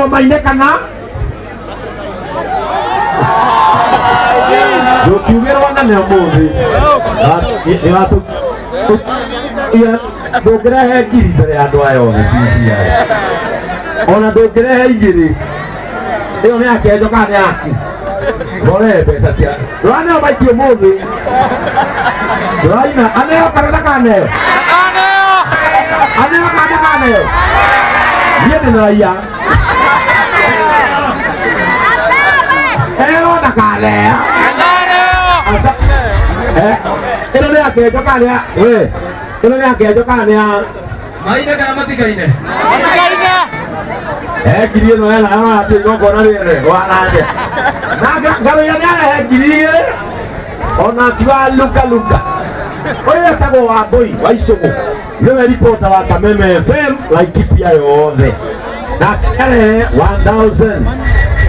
Etagwo Maine kana ndũngiugĩrwo nene ũmũthĩ. Ndũngĩrehe ngiri mbere ya andũ aya othe cicia, ona ndũngĩrehe igĩrĩ. Ĩyo nĩ yakenjo kana nĩ yaku? Ndũrehe mbeca cia ndũraneo maiki ũmũthĩ, ndũraina aneo kana ndakaneo, aneo kana ndakaneo. Niĩ ndĩ na raia ero ndakaneo. Asa ĩno nĩ yakenjo kana nĩ ya we? Ĩno nĩ yakenjo kana nĩ ya Maine kana matikaine? Ngiri ĩno ena atĩ igongona rĩene wanake na ngarũya nĩ arehe 2000, ona akiuga luka luka. Ũyũ etagwo Wambũi wa Icũgũ, nĩwe ripota wa Kameme FM Laikipia yothe, nake nĩ arehe 1000.